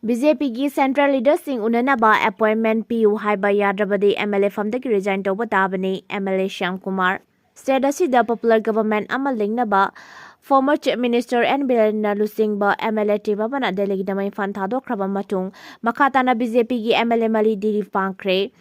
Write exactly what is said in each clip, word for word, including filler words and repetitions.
B J ꯄꯤꯒꯤ central leaderꯁꯤꯡ ꯎꯅꯅꯕ appointment ꯄꯤꯌꯨ ꯍꯥꯏꯕ ꯌꯥꯗ꯭ꯔꯕꯗꯤ M L A ꯐꯝꯗꯒꯤ resign ꯇꯧꯕ ꯇꯥꯕꯅꯤ꯫ M L A Shyam Kumar. State ꯑꯁꯤꯗ popular government ꯑꯃ ꯂꯤꯡꯅꯕ former Chief Minister N ꯕꯤꯔꯦꯟꯅ ꯂꯨꯆꯤꯡꯕ M L A team ꯑꯃꯅ ꯗꯦꯜꯂꯤꯒꯤꯗꯃꯛ ꯏꯝꯐꯥꯜ ꯊꯥꯗꯣꯛꯈ꯭ꯔꯕ ꯃꯇꯨꯡ, ꯃꯈꯥ ꯇꯥꯅ B J P ꯒꯤ M L A ꯃꯔꯤ ꯗꯤꯜꯂꯤ ꯄꯥꯡꯈ꯭ꯔꯦ꯫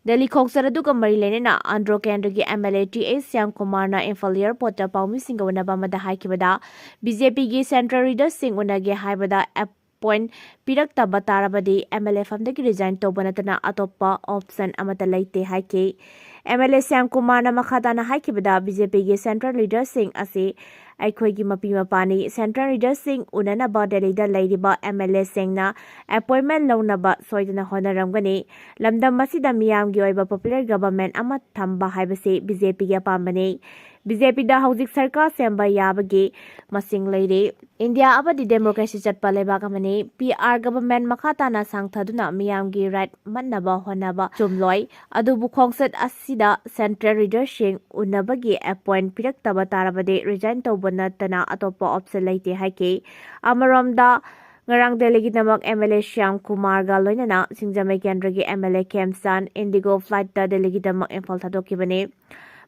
ꯗꯦꯜꯂꯤ ꯈꯣꯡꯆꯠ ꯑꯗꯨꯒ ꯃꯔꯤ ꯂꯩꯅꯅ ꯑꯟꯗ꯭ꯔꯣ ꯀꯦꯟꯗ꯭ꯔꯒꯤ M L A T H Shyam ꯀꯨꯃꯥꯔꯅ ꯏꯝꯐꯥꯜ airportꯇ ꯄꯥꯎꯃꯤꯁꯤꯡꯒ ꯎꯅꯕ ꯑꯃꯗ ꯍꯥꯏꯈꯤꯕꯗ, B J P ꯒꯤ central leaderꯁꯤꯡ ꯎꯅꯒꯦ ꯍꯥꯏꯕꯗ appoint ꯄꯤꯔꯛꯇꯕ ꯇꯥꯔꯕꯗꯤ M L A ꯐꯝꯗꯒꯤ resign ꯇꯧꯕ ꯅꯠꯇꯅ ꯑꯇꯣꯞꯄ option ꯑꯃꯠꯇ ꯂꯩꯇꯦ ꯍꯥꯏꯈꯤ꯫ M L A ꯁ꯭ꯌꯥꯝ ꯀꯨꯃꯥꯔꯅ ꯃꯈꯥ ꯇꯥꯅ ꯍꯥꯏꯈꯤꯕꯗ, B J P ꯒꯤ central leaderꯁꯤꯡ ꯑꯁꯤ ꯑꯩꯈꯣꯏꯒꯤ ꯃꯄꯤ ꯃꯄꯥꯅꯤ꯫ Central leaderꯁꯤꯡ ꯎꯅꯅꯕ ꯗꯦꯜꯂꯤꯗ ꯂꯩꯔꯤꯕ M L Aꯁꯤꯡꯅ appointment ꯂꯧꯅꯕ ꯁꯣꯏꯗꯅ ꯍꯣꯠꯅꯔꯝꯒꯅꯤ꯫ ꯂꯝꯗꯝ ꯑꯁꯤꯗ ꯃꯤꯌꯥꯝꯒꯤ ꯑꯣꯏꯕ popular government ꯑꯃ ꯊꯝꯕ ꯍꯥꯏꯕꯁꯤ B J Pꯒꯤ ꯑꯄꯥꯝꯕꯅꯤ꯫ B J Pꯗ ꯍꯧꯖꯤꯛ ꯁꯔꯀꯥꯔ ꯁꯦꯝꯕ ꯌꯥꯕꯒꯤ ꯃꯁꯤꯡ ꯂꯩꯔꯤ꯫ ꯏꯟꯗꯤꯌꯥ ꯑꯃꯗꯤ democracy ꯆꯠꯄ ꯂꯩꯕꯥꯛ ꯑꯃꯅꯤ꯫ P R government ꯃꯈꯥ ꯇꯥꯅ ꯁꯥꯡꯊꯗꯨꯅ ꯃꯤꯌꯥꯝꯒꯤ right ꯃꯠꯅꯕ ꯍꯣꯠꯅꯕ ꯆꯨꯝꯂꯣꯏ꯫ ꯑꯗꯨꯕꯨ ꯈꯣꯡꯆꯠ ꯑꯁꯤꯗ central leaderꯁꯤꯡ ꯎꯅꯕꯒꯤ appoint ꯄꯤꯔꯛꯇꯕ ꯇꯥꯔꯕꯗꯤ resign ꯇꯧꯕ ꯅꯠꯇꯅ ꯑꯇꯣꯞꯄ option ꯂꯩꯇꯦ ꯍꯥꯏꯈꯤ꯫ ꯑꯃꯔꯣꯝꯗ, ꯉꯔꯥꯡ ꯗꯦꯜꯂꯤꯒꯤꯗꯃꯛ M L A ꯁ꯭ꯌꯥꯝ ꯀꯨꯃꯥꯔꯒ ꯂꯣꯏꯅꯅ ꯁꯤꯡꯖꯃꯩ ꯀꯦꯟꯗ꯭ꯔꯒꯤ M L A ꯈꯦꯝꯆꯥꯟ Indigo flightꯇ ꯗꯦꯜꯂꯤꯒꯤꯗꯃꯛ Imphal ꯊꯥꯗꯣꯛꯈꯤꯕꯅꯤ꯫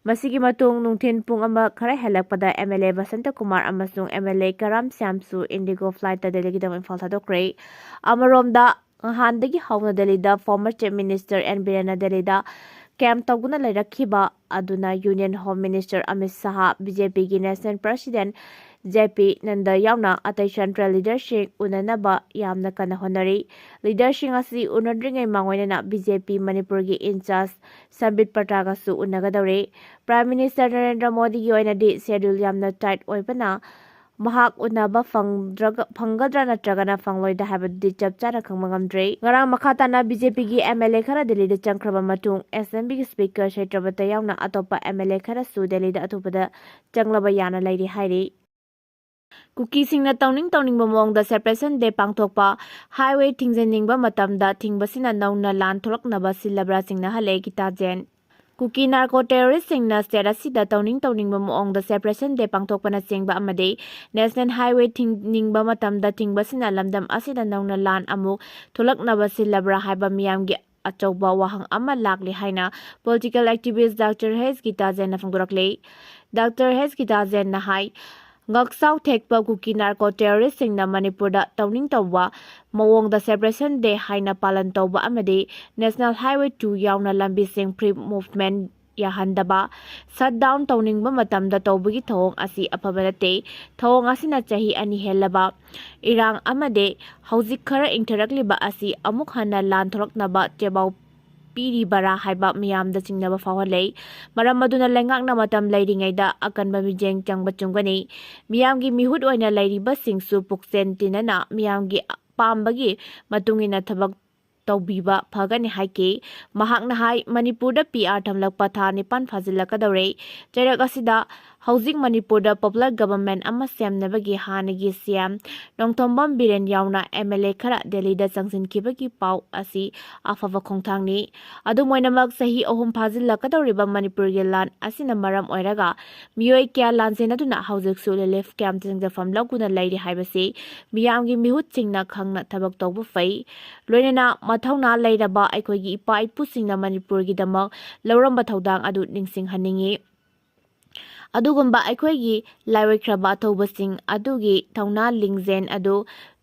ꯃꯁꯤꯒꯤ ꯃꯇꯨꯡ ꯅꯨꯡꯊꯤꯜ ꯄꯨꯡ ꯑꯃ ꯈꯔ ꯍꯦꯜꯂꯛꯄꯗ M L A Basanta Kumar ꯑꯃꯁꯨꯡ M L A Karam ꯁ꯭ꯌꯥꯝꯁꯨ Indigo flightꯇ ꯗꯦꯜꯂꯤꯒꯤꯗꯃꯛ Imphal ꯊꯥꯗꯣꯛꯈ꯭ꯔꯦ꯫ ꯑꯃꯔꯣꯝꯗ, ꯅꯍꯥꯟꯗꯒꯤ ꯍꯧꯅ ꯗꯦꯜꯂꯤꯗ former Chief Minister N ꯕꯤꯔꯦꯟꯅ ꯗꯦꯜꯂꯤꯗ camp ꯇꯧꯗꯨꯅ ꯂꯩꯔꯛꯈꯤꯕ ꯑꯗꯨꯅ Union Home Minister ꯑꯃꯤꯠ ꯁꯍꯥ, B J Pꯒꯤ National President J P Nanda ꯌꯥꯎꯅ ꯑꯇꯩ central leaderꯁꯤꯡ ꯎꯅꯅꯕ ꯌꯥꯝꯅ ꯀꯟꯅ ꯍꯣꯠꯅꯔꯤ꯫ Leaderꯁꯤꯡ ꯑꯁꯤ ꯎꯅꯗ꯭ꯔꯤꯉꯩ ꯃꯥꯡꯑꯣꯏꯅꯅ B J P ꯃꯅꯤꯄꯨꯔꯒꯤ in-charge ꯁꯝꯕꯤꯠ ꯄꯇ꯭ꯔꯥꯒꯁꯨ ꯎꯅꯒꯗꯧꯔꯤ꯫ Prime Minister ꯅꯔꯦꯟꯗ꯭ꯔ ꯃꯣꯗꯤꯒꯤ ꯑꯣꯏꯅꯗꯤ schedule ꯌꯥꯝꯅ tight ꯑꯣꯏꯕꯅ ꯃꯍꯥꯛ ꯎꯅꯕ ꯐꯪꯗ꯭ꯔꯒ, ꯐꯪꯒꯗ꯭ꯔꯥ ꯅꯠꯇ꯭ꯔꯒꯅ ꯐꯪꯂꯣꯏꯗ꯭ꯔꯥ ꯍꯥꯏꯕꯗꯨꯗꯤ ꯆꯞ ꯆꯥꯅ ꯈꯪꯕ ꯉꯝꯗ꯭ꯔꯤ꯫ ꯉꯔꯥꯡ ꯃꯈꯥ ꯇꯥꯅ B J Pꯒꯤ M L A ꯈꯔ ꯗꯦꯜꯂꯤꯗ ꯆꯪꯈ꯭ꯔꯕ ꯃꯇꯨꯡ, Assemblyꯒꯤ Speaker ꯁꯩꯇ꯭ꯔꯕꯇ ꯌꯥꯎꯅ ꯑꯇꯣꯞꯄ M L A ꯈꯔꯁꯨ ꯗꯦꯜꯂꯤꯗ ꯑꯊꯨꯕꯗ ꯆꯪꯂꯕ ꯌꯥꯅ ꯂꯩꯔꯤ ꯍꯥꯏꯔꯤ꯫ ꯀꯨꯀꯤꯁꯤꯡꯅ ꯇꯧꯅꯤꯡ ꯇꯧꯅꯤꯡꯕ ꯃꯑꯣꯡꯗ Separation Day ꯄꯥꯡꯊꯣꯛꯄ, highway ꯊꯤꯡꯖꯤꯟꯅꯤꯡꯕ ꯃꯇꯝꯗ ꯊꯤꯡꯕꯁꯤꯅ ꯅꯧꯅ ꯂꯥꯟ ꯊꯣꯛꯂꯛꯅꯕ ꯁꯤꯜꯂꯕ꯭ꯔꯥ ꯆꯤꯡꯅꯍꯜꯂꯦ ꯒꯤꯇꯥ ꯖꯦꯟ꯫ ꯀꯨꯀꯤ ꯅꯥꯔꯀꯣ ꯇꯦꯔꯣꯔꯤꯁꯁꯤꯡꯅ ꯁ꯭ꯇꯦꯠ ꯑꯁꯤꯗ ꯇꯧꯅꯤꯡ ꯇꯧꯅꯤꯡꯕ ꯃꯑꯣꯡꯗ ꯁꯦꯄꯔꯦꯁꯟ ꯗꯦ ꯄꯥꯡꯊꯣꯛꯄꯅꯆꯤꯡꯕ ꯑꯃꯗꯤ ꯅꯦꯁꯅꯦꯜ ꯍꯥꯏꯋꯦ ꯊꯤꯡꯅꯤꯡꯕ ꯃꯇꯝꯗ ꯊꯤꯡꯕꯁꯤꯅ ꯂꯝꯗꯝ ꯑꯁꯤꯗ ꯅꯧꯅ ꯂꯥꯟ ꯑꯃꯨꯛ ꯊꯣꯛꯂꯛꯅꯕ ꯁꯤꯜꯂꯕ꯭ꯔꯥ ꯍꯥꯏꯕ ꯃꯤꯌꯥꯝꯒꯤ ꯑꯆꯧꯕ ꯋꯥꯍꯪ ꯑꯃ ꯂꯥꯛꯂꯤ ꯍꯥꯏꯅ ꯄꯣꯂꯤꯇꯤꯀꯦꯜ ꯑꯦꯛꯇꯤꯚꯤꯁ ꯗꯥꯛꯇꯔ ꯍꯩꯁ ꯒꯤꯇꯥ ꯖꯦꯟꯅ ꯐꯣꯡꯗꯣꯔꯛꯂꯤ꯫ ꯗꯥꯛꯇꯔ ꯍꯩꯁ ꯒꯤꯇꯥ ꯖꯦꯟꯅ ꯍꯥꯏ, ꯉꯛꯆꯥꯎ ꯊꯦꯛꯄ ꯀꯨꯀꯤ ꯅꯥꯔꯀꯣ ꯇꯦꯔꯣꯔꯤꯁꯁꯤꯡꯅ ꯃꯅꯤꯄꯨꯔꯗ ꯇꯧꯅꯤꯡ ꯇꯧꯕ ꯃꯑꯣꯡꯗ ꯁꯦꯄꯔꯦꯁꯟ ꯗꯦ ꯍꯥꯏꯅ ꯄꯥꯂꯟ ꯇꯧꯕ ꯑꯃꯗꯤ ꯅꯦꯁꯅꯦꯜ ꯍꯥꯏꯋꯦ ꯇꯨ ꯌꯥꯎꯅ ꯂꯝꯕꯤꯁꯤꯡ ꯐ꯭ꯔꯤ ꯃꯨꯚꯃꯦꯟ ꯌꯥꯍꯟꯗꯕ, ꯁꯠ ꯗꯥꯎꯟ ꯇꯧꯅꯤꯡꯕ ꯃꯇꯝꯗ ꯇꯧꯕꯒꯤ ꯊꯧꯑꯣꯡ ꯑꯁꯤ ꯑꯐꯕ ꯅꯠꯇꯦ꯫ ꯊꯧꯑꯣꯡ ꯑꯁꯤꯅ ꯆꯍꯤ ꯑꯅꯤ ꯍꯦꯜꯂꯕ ꯏꯔꯥꯡ ꯑꯃꯗꯤ ꯍꯧꯖꯤꯛ ꯈꯔ ꯏꯪꯊꯔꯛꯂꯤꯕ ꯑꯁꯤ ꯑꯃꯨꯛ ꯍꯟꯅ ꯂꯥꯟ ꯊꯣꯔꯛꯅꯕ ꯆꯦꯕꯥꯎ ꯄꯤꯔꯤꯕꯔꯥ ꯍꯥꯏꯕ ꯃꯤꯌꯥꯝꯗ ꯆꯤꯡꯅꯕ ꯐꯥꯎꯍꯜꯂꯦ꯫ ꯃꯔꯝ ꯑꯗꯨꯅ ꯂꯩꯉꯥꯛꯅ ꯃꯇꯝ ꯂꯩꯔꯤꯉꯩꯗ ꯑꯀꯟꯕ ꯃꯤꯠꯌꯦꯡ ꯆꯪꯕ ꯆꯨꯝꯒꯅꯤ꯫ ꯃꯤꯌꯥꯝꯒꯤ ꯃꯤꯍꯨꯠ ꯑꯣꯏꯅ ꯂꯩꯔꯤꯕꯁꯤꯡꯁꯨ ꯄꯨꯛꯆꯦꯜ ꯇꯤꯟꯅꯅ ꯃꯤꯌꯥꯝꯒꯤ ꯑꯄꯥꯝꯕꯒꯤ ꯃꯇꯨꯡ ꯏꯟꯅ ꯊꯕꯛ ꯇꯧꯕꯤꯕ ꯐꯒꯅꯤ ꯍꯥꯏꯈꯤ꯫ ꯃꯍꯥꯛꯅ ꯍꯥꯏ, ꯃꯅꯤꯄꯨꯔꯗ ꯄꯤ ꯑꯥꯔ ꯊꯝꯂꯛꯄ ꯊꯥ ꯅꯤꯄꯥꯟ ꯐꯥꯖꯤꯜꯂꯛꯀꯗꯧꯔꯦ꯫ ꯆꯩꯔꯛ ꯑꯁꯤꯗ ꯍꯧꯖꯤꯛ ꯃꯅꯤꯄꯨꯔꯗ ꯄꯣꯄꯨꯂꯔ ꯒꯚꯔꯟꯃꯦꯟꯠ ꯑꯃ ꯁꯦꯝꯅꯕꯒꯤ ꯍꯥꯟꯅꯒꯤ ꯁꯤ ꯑꯦꯝ ꯅꯣꯡꯊꯣꯝꯕꯝ ꯕꯤꯔꯦꯟ ꯌꯥꯎꯅ ꯑꯦꯝ ꯑꯦꯜ ꯑꯦ ꯈꯔ ꯗꯦꯜꯂꯤꯗ ꯆꯪꯁꯤꯟꯈꯤꯕꯒꯤ ꯄꯥꯎ ꯑꯁꯤ ꯑꯐꯕ ꯈꯣꯡꯊꯥꯡꯅꯤ꯫ ꯑꯗꯨꯝ ꯑꯣꯏꯅꯃꯛ, ꯆꯍꯤ ꯑꯍꯨꯝ ꯐꯥꯖꯤꯜꯂꯛꯀꯗꯧꯔꯤꯕ ꯃꯅꯤꯄꯨꯔꯒꯤ ꯂꯥꯟ ꯑꯁꯤꯅ ꯃꯔꯝ ꯑꯣꯏꯔꯒ ꯃꯤꯑꯣꯏ ꯀꯌꯥ ꯂꯥꯟꯖꯦꯟꯅꯗꯨꯅ ꯍꯧꯖꯤꯛꯁꯨ ꯔꯤꯂꯤꯐ ꯀꯦꯝꯞꯇ ꯆꯪꯖꯐꯝ ꯂꯧꯗꯨꯅ ꯂꯩꯔꯤ ꯍꯥꯏꯕꯁꯤ ꯃꯤꯌꯥꯝꯒꯤ ꯃꯤꯍꯨꯠꯁꯤꯡꯅ ꯈꯪꯅ ꯊꯕꯛ ꯇꯧꯕ ꯐꯩ꯫ ꯂꯣꯏꯅꯅ ꯃꯊꯧꯅꯥ ꯂꯩꯔꯕ ꯑꯩꯈꯣꯏꯒꯤ ꯏꯄꯥ ꯏꯄꯨꯁꯤꯡꯅ ꯃꯅꯤꯄꯨꯔꯒꯤꯗꯃꯛ ꯂꯧꯔꯝꯕ ꯊꯧꯗꯥꯡ ꯑꯗꯨ ꯅꯤꯡꯁꯤꯡꯍꯟꯅꯤꯡꯏ꯫ ꯑꯗꯨꯒꯨꯝꯕ ꯑꯩꯈꯣꯏꯒꯤ ꯂꯥꯏꯑꯣꯏꯈ꯭ꯔꯕ ꯑꯊꯧꯕꯁꯤꯡ ꯑꯗꯨꯒꯤ ꯊꯧꯅꯥ ꯂꯤꯡꯖꯦꯜ ꯑꯗꯨ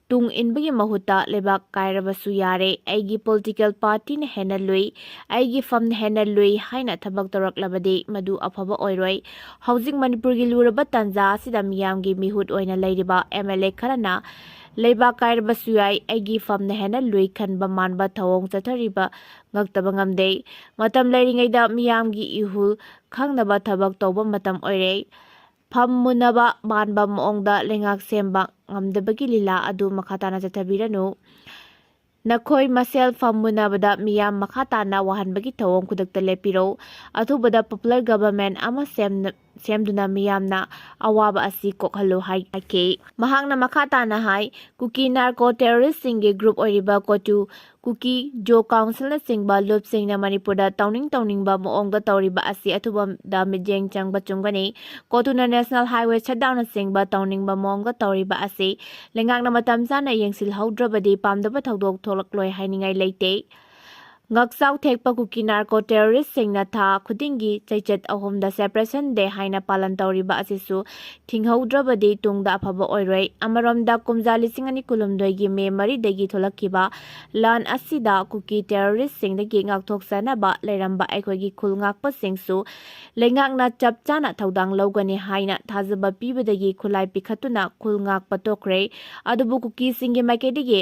ꯇꯨꯡ ꯏꯟꯕꯒꯤ ꯃꯍꯨꯠꯇ ꯂꯩꯕꯥꯛ ꯀꯥꯏꯔꯕꯁꯨ ꯌꯥꯔꯦ, ꯑꯩꯒꯤ ꯄꯣꯂꯤꯇꯤꯀꯦꯜ ꯄꯥꯔꯇꯤꯅ ꯍꯦꯟꯅ ꯂꯨꯏ, ꯑꯩꯒꯤ ꯐꯝꯅ ꯍꯦꯟꯅ ꯂꯨꯏ ꯍꯥꯏꯅ ꯊꯕꯛ ꯇꯧꯔꯛꯂꯕꯗꯤ ꯃꯗꯨ ꯑꯐꯕ ꯑꯣꯏꯔꯣꯏ꯫ ꯍꯧꯖꯤꯛ ꯃꯅꯤꯄꯨꯔꯒꯤ ꯂꯨꯔꯕ ꯇꯥꯟꯖꯥ ꯑꯁꯤꯗ ꯃꯤꯌꯥꯝꯒꯤ ꯃꯤꯍꯨꯠ ꯑꯣꯏꯅ ꯂꯩꯔꯤꯕ ꯑꯦꯝ ꯑꯦꯜ ꯑꯦ ꯈꯔꯅ ꯂꯩꯕꯥꯛ ꯀꯥꯏꯔꯕꯁꯨ ꯌꯥꯏ, ꯑꯩꯒꯤ ꯐꯝꯅ ꯍꯦꯟꯅ ꯂꯨꯏ ꯈꯟꯕ ꯃꯥꯟꯕ ꯊꯧꯑꯣꯡ ꯆꯠꯊꯔꯤꯕ ꯉꯛꯇꯕ ꯉꯝꯗꯦ꯫ ꯃꯇꯝ ꯂꯩꯔꯤꯉꯩꯗ ꯃꯤꯌꯥꯝꯒꯤ ꯏꯍꯨꯜ ꯈꯪꯅꯕ ꯊꯕꯛ ꯇꯧꯕ ꯃꯇꯝ ꯑꯣꯏꯔꯦ꯫ ꯐꯝ ꯃꯨꯟꯅꯕ ꯃꯥꯟꯕ ꯃꯑꯣꯡꯗ ꯂꯩꯉꯥꯛ ꯁꯦꯝꯕ ꯉꯝꯗꯕꯒꯤ ꯂꯤꯂꯥ ꯑꯗꯨ ꯃꯈꯥ ꯇꯥꯅ ꯆꯠꯊꯕꯤꯔꯅꯨ꯫ ꯅꯈꯣꯏ ꯃꯁꯦꯜ ꯐꯝ ꯃꯨꯟꯅꯕꯗ ꯃꯤꯌꯥꯝ ꯃꯈꯥ ꯇꯥꯅ ꯋꯥꯍꯟꯕꯒꯤ ꯊꯧꯑꯣꯡ ꯈꯨꯗꯛꯇ ꯂꯦꯞꯄꯤꯔꯣ꯫ ꯑꯊꯨꯕꯗ ꯄꯣꯄꯨꯂꯔ ꯒꯚꯔꯟꯃꯦꯟꯠ ꯑꯃ ꯁꯦꯝꯅ-, ꯁꯦꯝꯗꯨꯅ ꯃꯤꯌꯥꯝꯅ ꯑꯋꯥꯕ ꯑꯁꯤ ꯀꯣꯛꯍꯜꯂꯨ ꯍꯥꯏꯈꯤ꯫ ꯃꯍꯥꯛꯅ ꯃꯈꯥ ꯇꯥꯅ ꯍꯥꯏ, ꯀꯨꯀꯤ ꯅꯥꯔꯀꯣ ꯇꯦꯔꯣꯔꯤꯁꯁꯤꯡꯒꯤ ꯒ꯭ꯔꯨꯞ ꯑꯣꯏꯔꯤꯕ ꯀꯣꯇꯨ, ꯀꯨꯀꯤ ꯖꯣ ꯀꯥꯎꯟꯁꯤꯜꯅꯆꯤꯡꯕ ꯂꯨꯞꯁꯤꯡꯅ ꯃꯅꯤꯄꯨꯔꯗ ꯇꯧꯅꯤꯡ ꯇꯧꯅꯤꯡꯕ ꯃꯑꯣꯡꯗ ꯇꯧꯔꯤꯕ ꯑꯁꯤ ꯑꯊꯨꯕꯗ ꯃꯤꯠꯌꯦꯡ ꯆꯪꯕ ꯆꯨꯝꯒꯅꯤ꯫ ꯀꯣꯇꯨꯅ ꯅꯦꯁꯅꯦꯜ ꯍꯥꯏꯋꯦ ꯁꯠꯗꯥꯎꯟꯅꯆꯤꯡꯕ ꯇꯧꯅꯤꯡꯕ ꯃꯑꯣꯡꯗ ꯇꯧꯔꯤꯕ ꯑꯁꯤ ꯂꯩꯉꯥꯛꯅ ꯃꯇꯝ ꯆꯥꯅ ꯌꯦꯡꯁꯤꯜꯍꯧꯗ꯭ꯔꯕꯗꯤ ꯄꯥꯝꯗꯕ ꯊꯧꯗꯣꯛ ꯊꯣꯛꯂꯛꯂꯣꯏ ꯍꯥꯏꯅꯤꯡꯉꯥꯏ ꯂꯩꯇꯦ꯫ ꯉꯥꯛꯆꯥꯎ ꯊꯦꯛꯄ ꯀꯨꯀꯤ ꯅꯥꯔꯀꯣ ꯇꯦꯔꯣꯔꯤꯁꯁꯤꯡꯅ ꯊꯥ ꯈꯨꯗꯤꯡꯒꯤ ꯆꯩꯆꯠ ꯑꯍꯨꯝꯗ ꯁꯦꯄꯔꯦꯁꯟ ꯗꯦ ꯍꯥꯏꯅ ꯄꯥꯂꯟ ꯇꯧꯔꯤꯕ ꯑꯁꯤꯁꯨ ꯊꯤꯡꯍꯧꯗ꯭ꯔꯕꯗꯤ ꯇꯨꯡꯗ ꯑꯐꯕ ꯑꯣꯏꯔꯣꯏ꯫ ꯑꯃꯔꯣꯝꯗ, ꯀꯨꯝꯖꯥ ꯂꯤꯁꯤꯡ ꯑꯅꯤ ꯀꯨꯟꯍꯨꯝꯗꯣꯏꯒꯤ ꯃꯦ ꯃꯔꯤꯗꯒꯤ ꯊꯣꯛꯂꯛꯈꯤꯕ ꯂꯥꯟ ꯑꯁꯤꯗ ꯀꯨꯀꯤ ꯇꯦꯔꯣꯔꯤꯁꯁꯤꯡꯗꯒꯤ ꯉꯥꯛꯊꯣꯛꯆꯅꯕ ꯂꯩꯔꯝꯕ ꯑꯩꯈꯣꯏꯒꯤ ꯈꯨꯜ ꯉꯥꯛꯄꯁꯤꯡꯁꯨ ꯂꯩꯉꯥꯛꯅ ꯆꯞ ꯆꯥꯅ ꯊꯧꯗꯥꯡ ꯂꯧꯒꯅꯤ ꯍꯥꯏꯅ ꯊꯥꯖꯕ ꯄꯤꯕꯗꯒꯤ ꯈꯨꯠꯂꯥꯏ ꯄꯤꯈꯠꯇꯨꯅ ꯈꯨꯜ ꯉꯥꯛꯄ ꯇꯣꯛꯈ꯭ꯔꯦ꯫ ꯑꯗꯨꯕꯨ ꯀꯨꯀꯤꯁꯤꯡꯒꯤ ꯃꯥꯏꯀꯩꯗꯒꯤ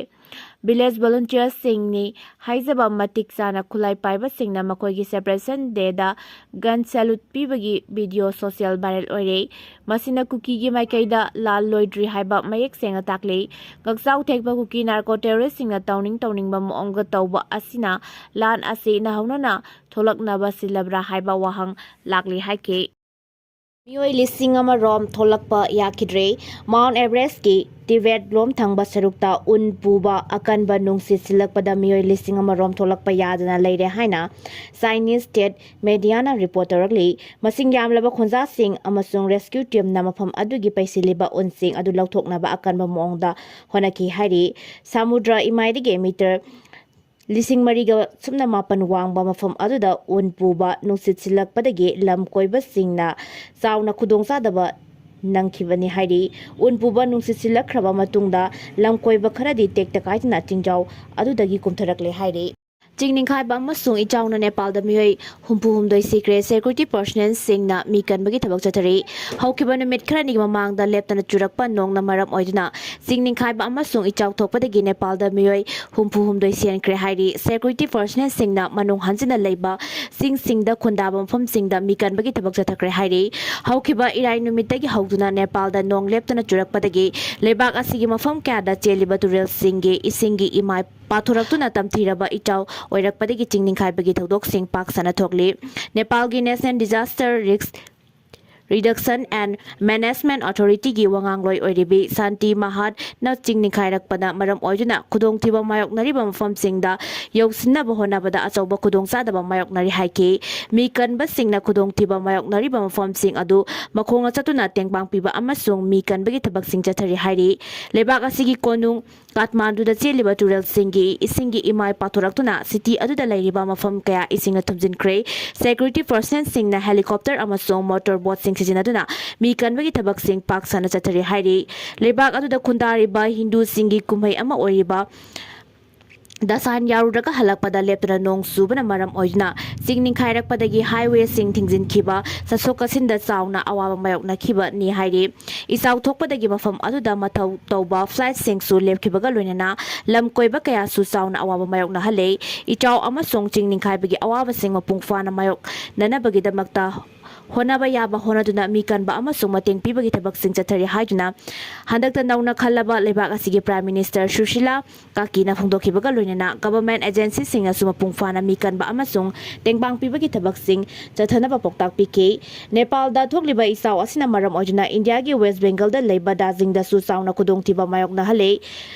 ꯚꯤꯂꯦꯖ ꯚꯣꯂꯨꯟꯇꯤꯌꯔꯁꯤꯡꯅꯤ ꯍꯥꯏꯖꯕ ꯃꯇꯤꯛ ꯆꯥꯅ ꯈꯨꯠꯂꯥꯏ ꯄꯥꯏꯕꯁꯤꯡꯅ ꯃꯈꯣꯏꯒꯤ ꯁꯦꯄꯔꯦꯁꯟ ꯗꯦꯗ ꯒꯟ ꯁꯦꯂꯨꯠ ꯄꯤꯕꯒꯤ ꯚꯤꯗꯤꯑꯣ ꯁꯣꯁꯤꯌꯦꯜ ꯚꯥꯏꯔꯦꯜ ꯑꯣꯏꯔꯦ꯫ ꯃꯁꯤꯅ ꯀꯨꯀꯤꯒꯤ ꯃꯥꯏꯀꯩꯗ ꯂꯥꯜ ꯂꯣꯏꯗ꯭ꯔꯤ ꯍꯥꯏꯕ ꯃꯌꯦꯛ ꯁꯦꯡꯅ ꯇꯥꯛꯂꯤ꯫ ꯉꯥꯛꯆꯥꯎ ꯊꯦꯛꯄ ꯀꯨꯀꯤ ꯅꯥꯔꯀꯣ ꯇꯦꯔꯣꯔꯤꯁꯁꯤꯡꯅ ꯇꯧꯅꯤꯡ ꯇꯧꯅꯤꯡꯕ ꯃꯑꯣꯡꯗ ꯇꯧꯕ ꯑꯁꯤꯅ ꯂꯥꯟ ꯑꯁꯤ ꯅꯧꯍꯧꯅꯅ ꯊꯣꯛꯂꯛꯅꯕ ꯁꯤꯜꯂꯕ꯭ꯔꯥ ꯍꯥꯏꯕ ꯋꯥꯍꯪ ꯂꯥꯛꯂꯤ ꯍꯥꯏꯈꯤ꯫ ꯃꯤꯑꯣꯏ ꯂꯤꯁꯤꯡ ꯑꯃ ꯔꯣꯝ ꯊꯣꯛꯂꯛꯄ ꯌꯥꯈꯤꯗ꯭ꯔꯦ꯫ ꯃꯥꯎꯟ ꯑꯦꯚꯔꯦꯁꯀꯤ ꯇꯤꯕꯦꯠ ꯂꯣꯝ ꯊꯪꯕ ꯁꯔꯨꯛꯇ ꯎꯟ ꯄꯨꯕ ꯑꯀꯟꯕ ꯅꯨꯡꯁꯤꯠ ꯁꯤꯜꯂꯛꯄꯗ ꯃꯤꯑꯣꯏ ꯂꯤꯁꯤꯡ ꯑꯃ ꯔꯣꯝ ꯊꯣꯛꯂꯛꯄ ꯌꯥꯗꯅ ꯂꯩꯔꯦ ꯍꯥꯏꯅ ꯆꯥꯏꯅꯤꯁ ꯁ꯭ꯇꯦꯠ ꯃꯦꯗꯤꯌꯥꯅ ꯔꯤꯄꯣꯔꯠ ꯇꯧꯔꯛꯂꯤ꯫ ꯃꯁꯤꯡ ꯌꯥꯝꯂꯕ ꯈꯣꯟꯖꯥꯁꯤꯡ ꯑꯃꯁꯨꯡ ꯔꯦꯁꯀ꯭ꯌꯨ ꯇꯤꯝꯅ ꯃꯐꯝ ꯑꯗꯨꯒꯤ ꯄꯩꯁꯤꯜꯂꯤꯕ ꯎꯟꯁꯤꯡ ꯑꯗꯨ ꯂꯧꯊꯣꯛꯅꯕ ꯑꯀꯟꯕ ꯃꯑꯣꯡꯗ ꯍꯣꯠꯅꯈꯤ ꯍꯥꯏꯔꯤ꯫ ꯁꯃꯨꯗ꯭ꯔ ꯏꯃꯥꯏꯗꯒꯤ ꯃꯤꯇꯔ ꯂꯤꯁꯤꯡ ꯃꯔꯤꯒ ꯁꯨꯞꯅ ꯃꯥꯄꯟ ꯋꯥꯡꯕ ꯃꯐꯝ ꯑꯗꯨꯗ ꯎꯟ ꯄꯨꯕ ꯅꯨꯡꯁꯤꯠ ꯁꯤꯜꯂꯛꯄꯗꯒꯤ ꯂꯝ ꯀꯣꯏꯕꯁꯤꯡꯅ ꯆꯥꯎꯅ ꯈꯨꯗꯣꯡꯆꯥꯗꯕ ꯅꯪꯈꯤꯕꯅꯤ ꯍꯥꯏꯔꯤ꯫ ꯎꯟ ꯄꯨꯕ ꯅꯨꯡꯁꯤꯠ ꯁꯤꯜꯂꯛꯈ꯭ꯔꯕ ꯃꯇꯨꯡꯗ ꯂꯝ ꯀꯣꯏꯕ ꯈꯔꯗꯤ ꯇꯦꯛꯇ ꯀꯥꯏꯗꯅ ꯆꯤꯡꯖꯥꯎ ꯑꯗꯨꯗꯒꯤ ꯀꯨꯝꯊꯔꯛꯂꯦ ꯍꯥꯏꯔꯤ꯫ ꯆꯤꯡ ꯅꯤꯡꯈꯥꯏꯕ ꯑꯃꯁꯨꯡ ꯏꯆꯥꯎꯅ ꯅꯦꯄꯥꯜꯗ ꯃꯤꯑꯣꯏ ꯍꯨꯝꯐꯨ ꯍꯨꯝꯗꯣꯏ ꯁꯤꯈ꯭ꯔꯦ꯫ ꯁꯦꯀ꯭ꯌꯨꯔꯤꯇꯤ ꯄꯔꯁꯅꯦꯜꯁꯤꯡꯅ ꯃꯤ ꯀꯟꯕꯒꯤ ꯊꯕꯛ ꯆꯠꯊꯔꯤ꯫ ꯍꯧꯈꯤꯕ ꯅꯨꯃꯤꯠ ꯈꯔꯅꯤꯒꯤ ꯃꯃꯥꯡꯗ ꯂꯦꯞꯇꯅ ꯆꯨꯔꯛꯄ ꯅꯣꯡꯅ ꯃꯔꯝ ꯑꯣꯏꯗꯨꯅ ꯆꯤꯡ ꯅꯤꯡꯈꯥꯏꯕ ꯑꯃꯁꯨꯡ ꯏꯆꯥꯎ ꯊꯣꯛꯄꯗꯒꯤ ꯅꯦꯄꯥꯜꯗ ꯃꯤꯑꯣꯏ ꯍꯨꯝꯐꯨ ꯍꯨꯝꯗꯣꯏ ꯁꯤꯍꯟꯈ꯭ꯔꯦ ꯍꯥꯏꯔꯤ꯫ ꯁꯦꯀ꯭ꯌꯨꯔꯤꯇꯤ ꯄꯔꯁꯅꯦꯜꯁꯤꯡꯅ ꯃꯅꯨꯡ ꯍꯟꯖꯤꯟꯅ ꯂꯩꯕ ꯆꯤꯡꯁꯤꯡꯗ ꯈꯨꯟꯗꯥꯕ ꯃꯐꯝꯁꯤꯡꯗ ꯃꯤ ꯀꯟꯕꯒꯤ ꯊꯕꯛ ꯆꯠꯊꯈ꯭ꯔꯦ ꯍꯥꯏꯔꯤ꯫ ꯍꯧꯈꯤꯕ ꯏꯔꯥꯏ ꯅꯨꯃꯤꯠꯇꯒꯤ ꯍꯧꯗꯨꯅ ꯅꯦꯄꯥꯜꯗ ꯅꯣꯡ ꯂꯦꯞꯇꯅ ꯆꯨꯔꯛꯄꯗꯒꯤ ꯂꯩꯕꯥꯛ ꯑꯁꯤꯒꯤ ꯃꯐꯝ ꯀꯌꯥꯗ ꯆꯦꯜꯂꯤꯕ ꯇꯨꯔꯦꯜꯁꯤꯡꯒꯤ ꯏꯁꯤꯡꯒꯤ ꯏꯃꯥꯏ ꯄꯥꯊꯣꯔꯛꯇꯨꯅ ꯇꯝꯊꯤꯔꯕ ꯏꯆꯥꯎ ꯑꯣꯏꯔꯛꯄꯗꯒꯤ ꯆꯤꯡ ꯅꯤꯡꯈꯥꯏꯕꯒꯤ ꯊꯧꯗꯣꯛꯁꯤꯡ ꯄꯥꯛ ꯁꯟꯅ ꯊꯣꯛꯂꯤ꯫ ꯅꯦꯄꯥꯜꯒꯤ national disaster risk Reduction and Management Authority ꯒꯤ ꯋꯥꯉꯥꯡꯂꯣꯏ ꯑꯣꯏꯔꯤꯕꯤ ꯁꯥꯟꯇꯤ ꯃꯍꯥꯠꯅ ꯆꯤꯡ ꯅꯤꯡꯈꯥꯏꯔꯛꯄꯅ ꯃꯔꯝ ꯑꯣꯏꯗꯨꯅ ꯈꯨꯗꯣꯡꯊꯤꯕ ꯃꯥꯌꯣꯛꯅꯔꯤꯕ ꯃꯐꯝꯁꯤꯡꯗ ꯌꯧꯁꯤꯟꯅꯕ ꯍꯣꯠꯅꯕꯗ ꯑꯆꯧꯕ ꯈꯨꯗꯣꯡꯆꯥꯗꯕ ꯃꯥꯌꯣꯛꯅꯔꯤ ꯍꯥꯏꯈꯤ꯫ ꯃꯤ ꯀꯟꯕꯁꯤꯡꯅ ꯈꯨꯗꯣꯡꯊꯤꯕ ꯃꯥꯌꯣꯛꯅꯔꯤꯕ ꯃꯐꯝꯁꯤꯡ ꯑꯗꯨ ꯃꯈꯣꯡꯅ ꯆꯠꯇꯨꯅ ꯇꯦꯡꯕꯥꯡ ꯄꯤꯕ ꯑꯃꯁꯨꯡ ꯃꯤ ꯀꯟꯕꯒꯤ ꯊꯕꯛꯁꯤꯡ ꯆꯠꯊꯔꯤ ꯍꯥꯏꯔꯤ꯫ ꯂꯩꯕꯥꯛ ꯑꯁꯤꯒꯤ ꯀꯣꯅꯨꯡ ꯀꯥꯊꯃꯥꯟꯗꯨꯗ ꯆꯦꯜꯂꯤꯕ ꯇꯨꯔꯦꯜꯁꯤꯡꯒꯤ ꯏꯁꯤꯡꯒꯤ ꯏꯃꯥꯏ ꯄꯥꯊꯣꯔꯛꯇꯨꯅ city ꯑꯗꯨꯗ ꯂꯩꯔꯤꯕ ꯃꯐꯝ ꯀꯌꯥ ꯏꯁꯤꯡꯅ ꯊꯨꯝꯖꯤꯟꯈ꯭ꯔꯦ꯫ Security personnel ꯁꯤꯡꯅ helicopter ꯑꯃꯁꯨꯡ motor boat ꯁꯤꯡ ꯁꯤꯖꯤꯟꯅꯗꯨꯅ ꯃꯤ ꯀꯟꯕꯒꯤ ꯊꯕꯛꯁꯤꯡ ꯄꯥꯛ ꯁꯟꯅ ꯆꯠꯊꯔꯤ ꯍꯥꯏꯔꯤ꯫ ꯂꯩꯕꯥꯛ ꯑꯗꯨꯗ ꯈꯨꯟꯗꯥꯔꯤꯕ ꯍꯤꯟꯗꯨꯁꯤꯡꯒꯤ ꯀꯨꯝꯍꯩ ꯑꯃ ꯑꯣꯏꯔꯤꯕ ꯗꯁꯥꯟ ꯌꯥꯎꯔꯨꯔꯒ ꯍꯜꯂꯛꯄꯗ ꯂꯦꯞꯇꯅ ꯅꯣꯡ ꯆꯨꯕꯅ ꯃꯔꯝ ꯑꯣꯏꯗꯨꯅ ꯆꯤꯡ ꯅꯤꯡꯈꯥꯏꯔꯛꯄꯗꯒꯤ highway ꯁꯤꯡ ꯊꯤꯡꯖꯤꯟꯈꯤꯕ, ꯆꯠꯊꯣꯛ ꯆꯠꯁꯤꯟꯗ ꯆꯥꯎꯅ ꯑꯋꯥꯕ ꯃꯥꯌꯣꯛꯅꯈꯤꯕꯅꯤ ꯍꯥꯏꯔꯤ꯫ ꯏꯆꯥꯎ ꯊꯣꯛꯄꯗꯒꯤ ꯃꯐꯝ ꯑꯗꯨꯗ ꯃꯊꯧ ꯇꯧꯕ flight ꯁꯤꯡꯁꯨ ꯂꯦꯞꯈꯤꯕꯒ ꯂꯣꯏꯅꯅ ꯂꯝ ꯀꯣꯏꯕ ꯀꯌꯥꯁꯨ ꯆꯥꯎꯅ ꯑꯋꯥꯕ ꯃꯥꯌꯣꯛꯅꯍꯜꯂꯦ꯫ ꯏꯆꯥꯎ ꯑꯃꯁꯨꯡ ꯆꯤꯡ ꯅꯤꯡꯈꯥꯏꯕꯒꯤ ꯑꯋꯥꯕꯁꯤꯡ ꯃꯄꯨꯡ ꯐꯥꯅ ꯃꯥꯌꯣꯛꯅꯅꯕꯒꯤꯗꯃꯛꯇ ꯍꯣꯠꯅꯕ ꯌꯥꯕ ꯍꯣꯠꯅꯗꯨꯅ ꯃꯤ ꯀꯟꯕ ꯑꯃꯁꯨꯡ ꯃꯇꯦꯡ ꯄꯤꯕꯒꯤ ꯊꯕꯛꯁꯤꯡ ꯆꯠꯊꯔꯤ ꯍꯥꯏꯗꯨꯅ ꯍꯟꯗꯛꯇ ꯅꯧꯅ ꯈꯜꯂꯕ ꯂꯩꯕꯥꯛ ꯑꯁꯤꯒꯤ Prime Minister ꯁꯨꯁꯤꯂꯥ ꯀꯥꯀꯤꯅ ꯐꯣꯡꯗꯣꯛꯈꯤꯕꯒ ꯂꯣꯏꯅꯅ government agency ꯁꯤꯡꯅꯁꯨ ꯃꯄꯨꯡ ꯐꯥꯅ ꯃꯤ ꯀꯟꯕ ꯑꯃꯁꯨꯡ ꯇꯦꯡꯕꯥꯡ ꯄꯤꯕꯒꯤ ꯊꯕꯛꯁꯤꯡ ꯆꯠꯊꯅꯕ ꯄꯥꯎꯇꯥꯛ ꯄꯤꯈꯤ꯫ ꯅꯦꯄꯥꯜꯗ ꯊꯣꯛꯂꯤꯕ ꯏꯆꯥꯎ ꯑꯁꯤꯅ ꯃꯔꯝ ꯑꯣꯏꯗꯨꯅ ꯏꯟꯗꯤꯌꯥꯒꯤ West Bengalꯗ ꯂꯩꯕ ꯗꯥꯔꯖꯤꯂꯤꯡꯗꯁꯨ ꯆꯥꯎꯅ ꯈꯨꯗꯣꯡꯊꯤꯕ ꯃꯥꯌꯣꯛꯅꯍꯜꯂꯦ꯫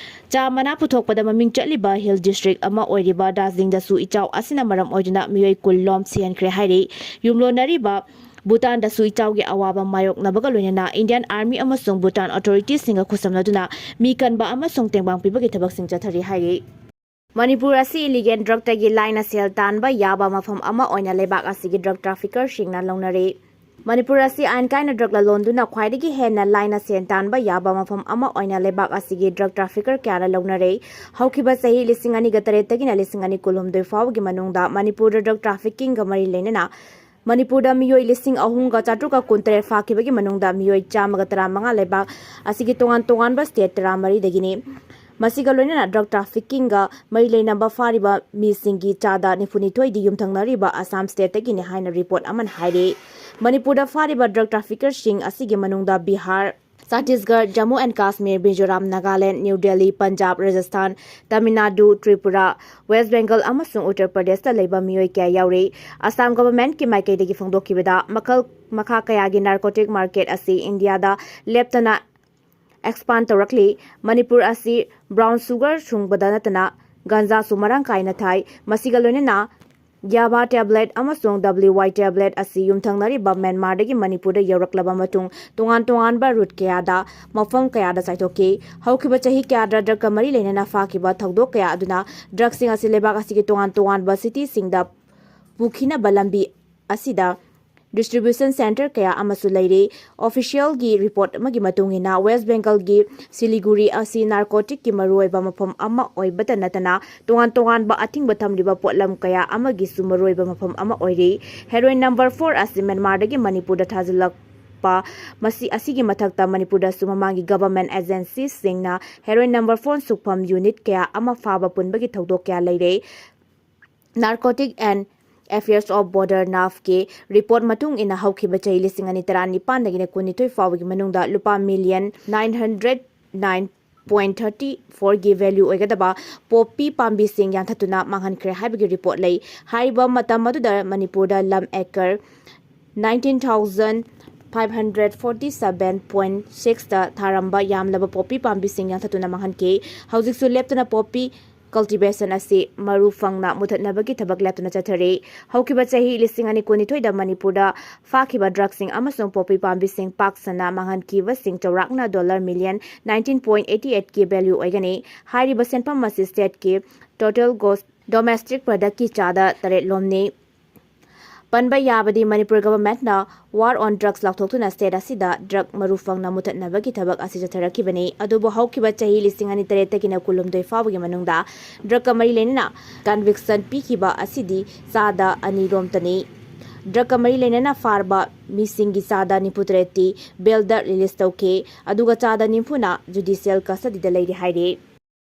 ꯆꯥ ꯃꯅꯥ ꯄꯨꯊꯣꯛꯄꯗ ꯃꯃꯤꯡ ꯆꯠꯂꯤꯕ hill district ꯑꯃ ꯑꯣꯏꯔꯤꯕ ꯗꯥꯔꯖꯤꯂꯤꯡꯗꯁꯨ ꯏꯆꯥꯎ ꯑꯁꯤꯅ ꯃꯔꯝ ꯑꯣꯏꯗꯨꯅ ꯃꯤꯑꯣꯏ ꯀꯨꯟ ꯂꯣꯝ ꯁꯤꯍꯟꯈ꯭ꯔꯦ ꯍꯥꯏꯔꯤ꯫ ꯌꯨꯝꯂꯣꯟꯅꯔꯤꯕ ꯚꯨꯇꯥꯟꯗꯁꯨ ꯏꯆꯥꯎꯒꯤ ꯑꯋꯥꯕ ꯃꯥꯌꯣꯛꯅꯕꯒ ꯂꯣꯏꯅꯅ Indian Army ꯑꯃꯁꯨꯡ ꯚꯨꯇꯥꯟ authority ꯁꯤꯡꯒ ꯈꯨꯠꯁꯝꯅꯗꯨꯅ ꯃꯤ ꯀꯟꯕ ꯑꯃꯁꯨꯡ ꯇꯦꯡꯕꯥꯡ ꯄꯤꯕꯒꯤ ꯊꯕꯛꯁꯤꯡ ꯆꯠꯊꯔꯤ ꯍꯥꯏꯔꯤ꯫ ꯃꯅꯤꯄꯨꯔ ꯑꯁꯤ illegal drug ꯇꯒꯤ ꯂꯥꯏꯅ ꯁꯦꯜ ꯇꯥꯟꯕ ꯌꯥꯕ ꯃꯐꯝ ꯑꯃ ꯑꯣꯏꯅ ꯂꯩꯕꯥꯛ ꯑꯁꯤꯒꯤ drug trafficker ꯁꯤꯡꯅ ꯂꯧꯅꯔꯤ꯫ ꯃꯅꯤꯄꯨꯔ ꯑꯁꯤ ꯑꯥꯏꯟ ꯀꯥꯏꯅ drug ꯂꯂꯣꯟꯗꯨꯅ ꯈ꯭ꯋꯥꯏꯗꯒꯤ ꯍꯦꯟꯅ ꯂꯥꯏꯅ ꯁꯦꯟ ꯇꯥꯟꯕ ꯌꯥꯕ ꯃꯐꯝ ꯑꯃ ꯑꯣꯏꯅ ꯂꯩꯕꯥꯛ ꯑꯁꯤꯒꯤ drug trafficker ꯀꯌꯥꯅ ꯂꯧꯅꯔꯦ꯫ ꯍꯧꯈꯤꯕ ꯆꯍꯤ ꯂꯤꯁꯤꯡ ꯑꯅꯤꯒ ꯇꯔꯦꯠꯇꯒꯤꯅ ꯂꯤꯁꯤꯡ ꯑꯅꯤ ꯀꯨꯟꯍꯨꯝꯗꯣꯏ ꯐꯥꯎꯕꯒꯤ ꯃꯅꯨꯡꯗ ꯃꯅꯤꯄꯨꯔꯗ drug trafficking ꯒ ꯃꯔꯤ ꯂꯩꯅꯅ ꯃꯅꯤꯄꯨꯔꯗ ꯃꯤꯑꯣꯏ ꯂꯤꯁꯤꯡ ꯑꯍꯨꯝꯒ ꯆꯥꯇ꯭ꯔꯨꯛꯀ ꯀꯨꯟꯇꯔꯦꯠ ꯐꯥꯈꯤꯕꯒꯤ ꯃꯅꯨꯡꯗ ꯃꯤꯑꯣꯏ ꯆꯥꯝꯃꯒ ꯇꯔꯥꯃꯉꯥ ꯂꯩꯕꯥꯛ ꯑꯁꯤꯒꯤ ꯇꯣꯉꯥꯟ ꯇꯣꯉꯥꯟꯕ state ꯇꯔꯥꯃꯔꯤꯗꯒꯤꯅꯤ꯫ ꯃꯁꯤꯒ ꯂꯣꯏꯅꯅ drug trafficking ꯒ ꯃꯔꯤ ꯂꯩꯅꯕ ꯐꯥꯔꯤꯕ ꯃꯤꯁꯤꯡꯒꯤ ꯆꯥꯗ ꯅꯤꯐꯨꯅꯤꯊꯣꯏꯗꯤ ꯌꯨꯝꯊꯪꯅꯔꯤꯕ ꯑꯁꯥꯝ state ꯇꯒꯤꯅꯤ ꯍꯥꯏꯅ report ꯑꯃꯅ ꯍꯥꯏꯔꯤ꯫ ꯃꯅꯤꯄꯨꯔꯗ ꯐꯥꯔꯤꯕ drug trafficker ꯁꯤꯡ ꯑꯁꯤꯒꯤ ꯃꯅꯨꯡꯗ Bihar, Chhattisgarh, Jammu and Kashmir, Mizoram, Nagaland, New Delhi, Punjab, Rajasthan, Tamil Nadu, Tripura, West Bengal ꯑꯃꯁꯨꯡ ꯎꯠꯇꯔ ꯄ꯭ꯔꯗꯦꯁꯇ ꯂꯩꯕ ꯃꯤꯑꯣꯏ ꯀꯌꯥ ꯌꯥꯎꯔꯤ꯫ ꯑꯁꯥꯝ ꯒꯚꯔꯟꯃꯦꯟꯠꯀꯤ ꯃꯥꯏꯀꯩꯗꯒꯤ ꯐꯣꯡꯗꯣꯛꯈꯤꯕꯗ, ꯃꯈꯜ ꯃꯈꯥ ꯀꯌꯥꯒꯤ ꯅꯥꯔꯀꯣꯇꯤꯛ ꯃꯥꯔꯀꯦꯠ ꯑꯁꯤ ꯏꯟꯗꯤꯌꯥꯗ ꯂꯦꯞꯇꯅ ꯑꯦꯛꯁꯄꯥꯟ ꯇꯧꯔꯛꯂꯤ꯫ ꯃꯅꯤꯄꯨꯔ ꯑꯁꯤ ꯕ꯭ꯔꯥꯎꯟ ꯁꯨꯒꯔ ꯁꯨꯡꯕꯗ ꯅꯠꯇꯅ ꯒꯟꯖꯥꯁꯨ ꯃꯔꯥꯡ ꯀꯥꯏꯅ ꯊꯥꯏ꯫ ꯃꯁꯤꯒ ꯂꯣꯏꯅꯅ ꯌꯥꯕꯥ ꯇꯦꯕ꯭ꯂꯦꯠ ꯑꯃꯁꯨꯡ ꯗꯕ꯭ꯂꯤꯎ ꯋꯥꯏ ꯇꯦꯕ꯭ꯂꯦꯠ ꯑꯁꯤ ꯌꯨꯝꯊꯪꯅꯔꯤꯕ ꯃ꯭ꯌꯥꯟꯃꯥꯔꯗꯒꯤ ꯃꯅꯤꯄꯨꯔꯗ ꯌꯧꯔꯛꯂꯕ ꯃꯇꯨꯡ, ꯇꯣꯉꯥꯟ ꯇꯣꯉꯥꯟꯕ ꯔꯨꯠ ꯀꯌꯥꯗ ꯃꯐꯝ ꯀꯌꯥꯗ ꯆꯥꯏꯊꯣꯛꯈꯤ꯫ ꯍꯧꯈꯤꯕ ꯆꯍꯤ ꯀꯌꯥꯗ ꯗ꯭ꯔꯒꯀ ꯃꯔꯤ ꯂꯩꯅꯅ ꯐꯥꯈꯤꯕ ꯊꯧꯗꯣꯛ ꯀꯌꯥ ꯑꯗꯨꯅ ꯗ꯭ꯔꯒꯁꯤꯡ ꯑꯁꯤ ꯂꯩꯕꯥꯛ ꯑꯁꯤꯒꯤ ꯇꯣꯉꯥꯟ ꯇꯣꯉꯥꯟꯕ ꯁꯤꯇꯤꯁꯤꯡꯗ ꯄꯨꯈꯤꯅꯕ ꯂꯝꯕꯤ ꯑꯁꯤꯗ ꯗꯤꯁꯇ꯭ꯔꯤꯕ꯭ꯌꯨꯁꯟ ꯁꯦꯟꯇꯔ ꯀꯌꯥ ꯑꯃꯁꯨ ꯂꯩꯔꯤ꯫ ꯑꯣꯐꯤꯁꯤꯌꯦꯜꯒꯤ ꯔꯤꯄꯣꯔꯠ ꯑꯃꯒꯤ ꯃꯇꯨꯡ ꯏꯟꯅ, ꯋꯦꯁ ꯕꯦꯡꯒꯜꯒꯤ ꯁꯤꯂꯤꯒꯨꯔꯤ ꯑꯁꯤ ꯅꯥꯔꯀꯣꯇꯤꯛꯀꯤ ꯃꯔꯨꯑꯣꯏꯕ ꯃꯐꯝ ꯑꯃ ꯑꯣꯏꯕꯇ ꯅꯠꯇꯅ, ꯇꯣꯉꯥꯟ ꯇꯣꯉꯥꯟꯕ ꯑꯊꯤꯡꯕ ꯊꯝꯂꯤꯕ ꯄꯣꯠꯂꯝ ꯀꯌꯥ ꯑꯃꯒꯤꯁꯨ ꯃꯔꯨꯑꯣꯏꯕ ꯃꯐꯝ ꯑꯃ ꯑꯣꯏꯔꯤ꯫ ꯍꯦꯔꯣꯏꯟ ꯅꯝꯕꯔ ꯐꯣꯔ ꯑꯁꯤ ꯃ꯭ꯌꯥꯟꯃꯥꯔꯗꯒꯤ ꯃꯅꯤꯄꯨꯔꯗ ꯊꯥꯖꯤꯜꯂꯛꯄ, ꯃꯁꯤ ꯑꯁꯤꯒꯤ ꯃꯊꯛꯇ ꯃꯅꯤꯄꯨꯔꯗꯁꯨ ꯃꯃꯥꯡꯒꯤ ꯒꯚꯔꯟꯃꯦꯟꯠ ꯑꯦꯖꯦꯟꯁꯤꯁꯤꯡꯅ ꯍꯦꯔꯣꯏꯟ ꯅꯝꯕꯔ ꯐꯣꯔ ꯁꯨꯛꯐꯝ ꯌꯨꯅꯤꯠ ꯀꯌꯥ ꯑꯃ ꯐꯥꯕ ꯄꯨꯟꯕꯒꯤ ꯊꯧꯗꯣꯛ ꯀꯌꯥ ꯂꯩꯔꯦ꯫ Narcotic and Affairs of Border, ꯅꯥꯐꯀꯤ ꯔꯤꯄꯣꯔꯠ ꯃꯇꯨꯡ ꯏꯟꯅ, ꯍꯧꯈꯤꯕ ꯆꯍꯤ ꯂꯤꯁꯤꯡ ꯑꯅꯤ ꯇꯔꯥꯅꯤꯄꯥꯟꯗꯒꯤꯅ ꯀꯨꯟꯅꯤꯊꯣꯏ ꯐꯥꯎꯕꯒꯤ ꯃꯅꯨꯡꯗ ꯂꯨꯄꯥ million nine hundred nine point thirty ꯐꯣꯔꯒꯤ ꯚꯦꯂ꯭ꯌꯨ ꯑꯣꯏꯒꯗꯕ ꯄꯣꯄꯤ ꯄꯥꯝꯕꯤꯁꯤꯡ ꯌꯥꯟꯊꯠꯇꯨꯅ ꯃꯥꯡꯍꯟꯈ꯭ꯔꯦ ꯍꯥꯏꯕꯒꯤ ꯔꯤꯄꯣꯔꯠ ꯂꯩ꯫ ꯍꯥꯏꯔꯤꯕ ꯃꯇꯝ ꯑꯗꯨꯗ ꯃꯅꯤꯄꯨꯔꯗ ꯂꯝ acre nineteen thousand five hundred forty seven point ꯁꯤꯛꯁꯇ ꯊꯥꯔꯝꯕ ꯌꯥꯝꯂꯕ ꯄꯣꯄꯤ ꯄꯥꯝꯕꯤꯁꯤꯡ ꯌꯥꯟꯊꯠꯇꯨꯅ ꯃꯥꯡꯍꯟꯈꯤ꯫ ꯍꯧꯖꯤꯛꯁꯨ ꯂꯦꯞꯇꯅ ꯄꯣꯄꯤ ꯀꯜꯇꯤꯚꯦꯁꯟ ꯑꯁꯤ ꯃꯔꯨ ꯐꯪꯅ ꯃꯨꯊꯠꯅꯕꯒꯤ ꯊꯕꯛ ꯂꯦꯞꯇꯅ ꯆꯠꯊꯔꯤ꯫ ꯍꯧꯈꯤꯕ ꯆꯍꯤ ꯂꯤꯁꯤꯡ ꯑꯅꯤ ꯀꯨꯟꯅꯤꯊꯣꯏꯗ ꯃꯅꯤꯄꯨꯔꯗ ꯐꯥꯈꯤꯕ ꯗ꯭ꯔꯒꯁꯤꯡ ꯑꯃꯁꯨꯡ ꯄꯣꯄꯤ ꯄꯥꯝꯕꯤꯁꯤꯡ ꯄꯥꯛ ꯁꯟꯅ ꯃꯥꯡꯍꯟꯈꯤꯕꯁꯤꯡ ꯆꯥꯎꯔꯥꯛꯅ dollar million nineteen point eighty ꯑꯩꯠꯀꯤ ꯚꯦꯂ꯭ꯌꯨ ꯑꯣꯏꯒꯅꯤ꯫ ꯍꯥꯏꯔꯤꯕ ꯁꯦꯟꯐꯝ ꯑꯁꯤ ꯁ꯭ꯇꯦꯠꯀꯤ ꯇꯣꯇꯦꯜ ꯒ꯭ꯔꯣꯁ ꯗꯣꯃꯦꯁꯇꯤꯛ ꯄ꯭ꯔꯗꯛꯀꯤ ꯆꯥꯗ ꯇꯔꯦꯠ ꯂꯣꯝꯅꯤ꯫ ꯄꯟꯕ ꯌꯥꯕꯗꯤ, ꯃꯅꯤꯄꯨꯔ ꯒꯚꯔꯟꯃꯦꯟꯠꯅ War on Drugs ꯂꯥꯎꯊꯣꯛꯇꯨꯅ ꯁ꯭ꯇꯦꯠ ꯑꯁꯤꯗ ꯗ꯭ꯔꯒ ꯃꯔꯨ ꯐꯪꯅ ꯃꯨꯊꯠꯅꯕꯒꯤ ꯊꯕꯛ ꯑꯁꯤ ꯆꯠꯊꯔꯛꯈꯤꯕꯅꯤ꯫ ꯑꯗꯨꯕꯨ ꯍꯧꯈꯤꯕ ꯆꯍꯤ ꯂꯤꯁꯤꯡ ꯑꯅꯤ ꯇꯔꯦꯠꯇꯒꯤꯅ ꯀꯨꯟꯍꯨꯝꯗꯣꯏ ꯐꯥꯎꯕꯒꯤ ꯃꯅꯨꯡꯗ ꯗ꯭ꯔꯒꯀ ꯃꯔꯤ ꯂꯩꯅꯅ ꯀꯟꯚꯤꯛꯁꯟ ꯄꯤꯈꯤꯕ ꯑꯁꯤꯗꯤ ꯆꯥꯗ ꯑꯅꯤ ꯔꯣꯝꯇꯅꯤ꯫ ꯗ꯭ꯔꯒꯀ ꯃꯔꯤ ꯂꯩꯅꯅ ꯐꯥꯔꯕ ꯃꯤꯁꯤꯡꯒꯤ ꯆꯥꯗ ꯅꯤꯐꯨ ꯇꯔꯦꯠꯇꯤ ꯕꯦꯜꯗ ꯔꯤꯂꯤꯖ ꯇꯧꯈꯤ, ꯑꯗꯨꯒ ꯆꯥꯗ ꯅꯤꯐꯨꯅ ꯖꯨꯗꯤꯁꯤꯌꯦꯜ ꯀꯁꯇꯗꯤꯗ ꯂꯩꯔꯤ ꯍꯥꯏꯔꯤ꯫